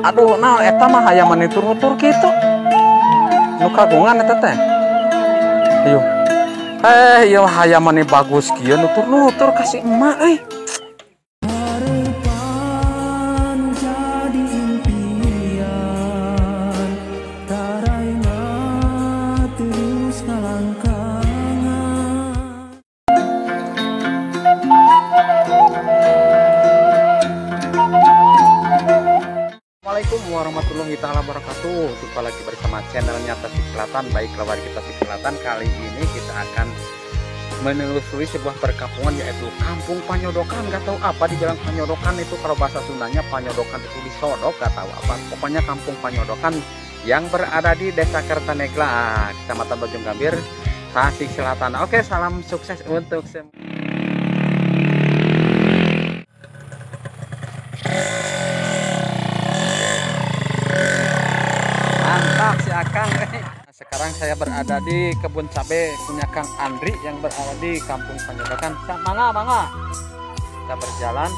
Aduh, nah eta mah hayam nutur-nutur kitu. Nu kagungan eta teh. Ayo. Ieu hayam mani bagus kieu nutur-nutur ka si emak euy. Assalamualaikum warahmatullahi taala wabarakatuh. Jumpa lagi bersama channelnya Tasik Selatan. Baiklah warga Tasik Selatan, kali ini kita akan menelusuri sebuah perkampungan, yaitu Kampung Panyodokan. Gak tahu apa dibilang Panyodokan itu, kalau bahasa Sundanya Panyodokan itu disodok, gak tahu apa. Pokoknya Kampung Panyodokan yang berada di Desa Kertanegla, Kecamatan Bojonggambir, Tasik Selatan. Oke, salam sukses untuk semua. Mantap si Akang. Sekarang saya berada di kebun cabe punya Kang Andri yang berada di Kampung Panyodokan. Mangga, mangga. Kita berjalan.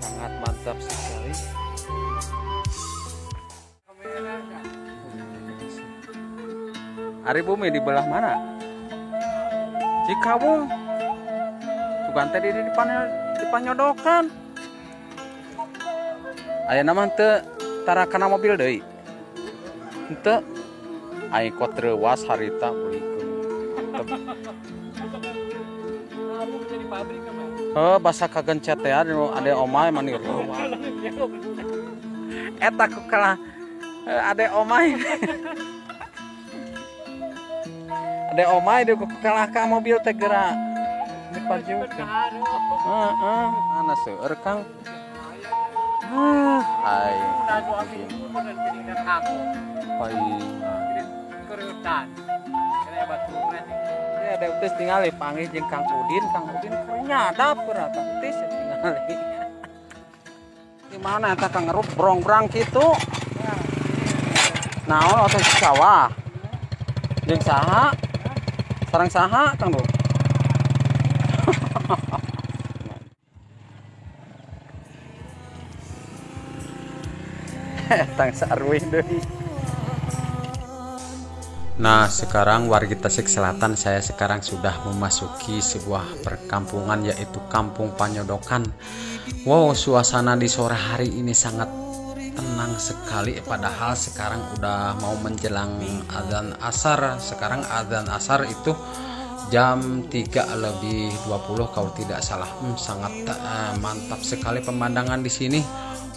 Sangat mantap sekali. Ari bumi di belah mana? Cikawung. Sugan teh di Panyodokan. Ayeuna mah teu tara kana mobil deui. Henteu. Aing kot reuwas harita beulikeun. Heuh, basa kagencet teh ade omay mani reuwas. Eta ku kalah ade omay. Ade omay deui ku kalah ka mobil teh geura. Dipajukeun. Heeh, ana seueur Kang. Ai. Ya, ada utis tingali panggih jeung Kang Udin, Kang Udin keur nyadap keur Kang Utis tingali. Di mana eta Kang ngerup brong-brang kitu? Naon otot sawah? Jeung saha? Sareng saha Kang Du? Tang sarwih deui. Nah, sekarang warga Tasik Selatan, saya sekarang sudah memasuki sebuah perkampungan, yaitu Kampung Panyodokan. Wow, suasana di sore hari ini sangat tenang sekali, padahal sekarang udah mau menjelang azan asar. Sekarang azan asar itu jam 3:20 kalau tidak salah. Sangat mantap sekali pemandangan di sini.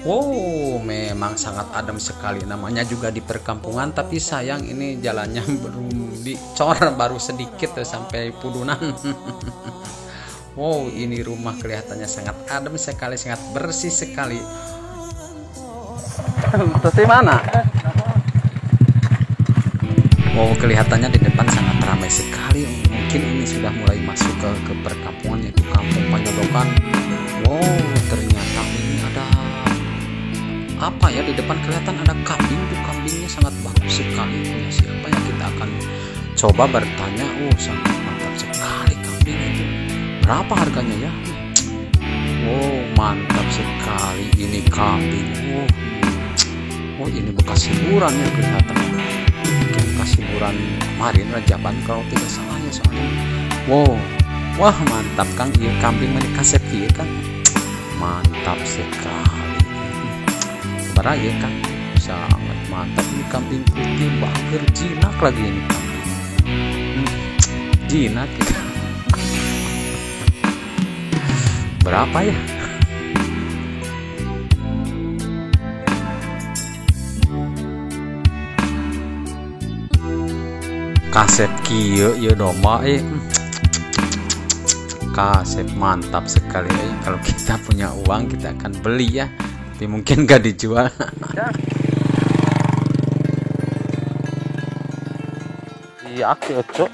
Wow, memang sangat adem sekali. Namanya juga di perkampungan, tapi sayang ini jalannya belum dicor, baru sedikit tuh sampai Pudunan. Wow, ini rumah kelihatannya sangat adem sekali, sangat bersih sekali. Terus di mana? Wow, kelihatannya di depan sangat ramai sekali. Mungkin ini sudah mulai masuk ke perkampungan, yaitu Kampung Panyodokan. Wow, ternyata ini ada apa ya, di depan kelihatan ada kambing tuh, kambingnya sangat bagus sekali. Punya siapa ya, kita akan coba bertanya. Oh, sangat mantap sekali kambing itu, berapa harganya ya? Oh, mantap sekali ini kambing. Oh, ini bekas hiburan ya kelihatan, bekas hiburan kemarin Rajaban kalau tidak salah ya, soalnya. Wow, wah mantap Kang, iya kambing mana kasep iya Kang, mantap sekali. Beraya kan, sangat mantap ini kambing putih bager jinak lagi ini kambing. Jinak gitu. Berapa ya? Kasep kieu ieu domba Kasep mantap sekali. Kalau kita punya uang kita akan beli ya. Tapi mungkin gak dijual. Iya, cuk.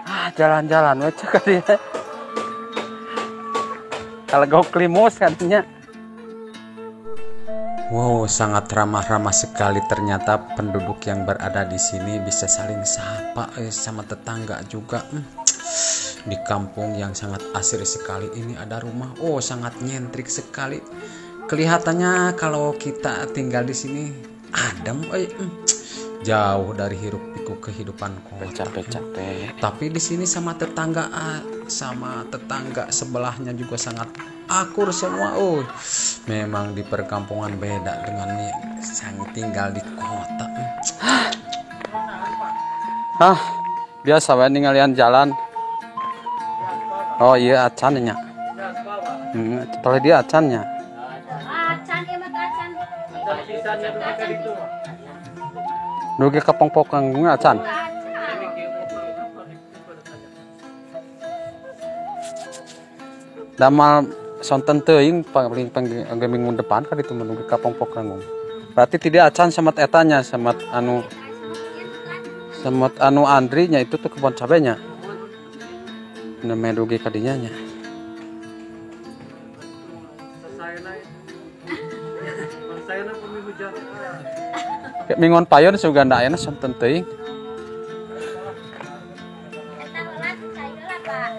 Ah, jalan-jalan we cuk dia. Kalau gok limus katanya. Wow, sangat ramah-ramah sekali ternyata penduduk yang berada di sini, bisa saling sapa sama tetangga juga. Di kampung yang sangat asri sekali ini ada rumah. Oh, sangat nyentrik sekali. Kelihatannya kalau kita tinggal di sini adem, jauh dari hiruk pikuk kehidupan kota. Capek-capek. Tapi di sini sama tetangga sebelahnya juga sangat akur semua. Oh, memang di perkampungan beda dengan yang tinggal di kota. Hah, biasa wae ningalian jalan. Oh iya acan nya. Kalau dia acannya. Acan ieu mah acan. Dugi ka pongpokang acan. Damal sonten teuing paling minggu depan kan itu menuju ka Pongpok Ranggung. Berarti tidak acan semat etanya, semat anu Andrinya itu tuh kebun cabenya. Namanya dugi kadinya nya. Minggon payon suganda ayeuna sonten teuing.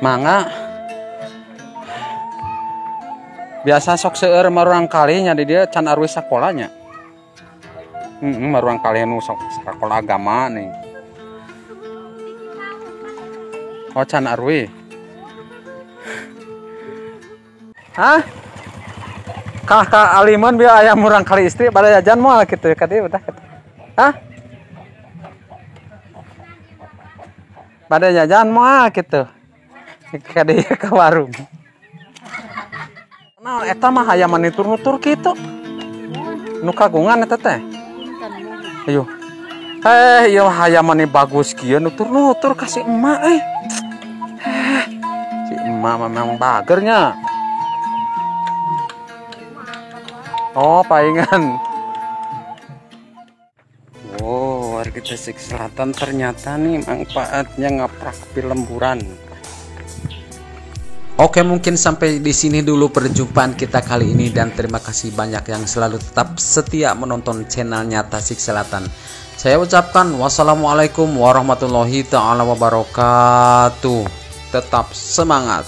Mangga. Biasa sok seueur marurang kalinya di dia can arwih sakolanya. Marurang kali nu sok sakola agama nih. Oh can arwih. Hah? Kah ka aliman bieu aya murang kali istri bada jajan moal kitu ka dieu udah kitu. Hah? Bada jajan moal kitu. Ka dieu ka warung. Nah, eta mah hayam nutur-nutur kitu. Nu kagungan eta teh. Ayo. Ieu hayam mani bagus kieu nutur-nutur ka si emak euy. Si emak mah memang bagernya. Oh, paingan. Wow, warga Tasik Selatan ternyata nih manfaatnya ngaprak lemburan. Oke, mungkin sampai di sini dulu perjumpaan kita kali ini dan terima kasih banyak yang selalu tetap setia menonton channelnya Tasik Selatan. Saya ucapkan wassalamualaikum warahmatullahi taala wabarakatuh. Tetap semangat.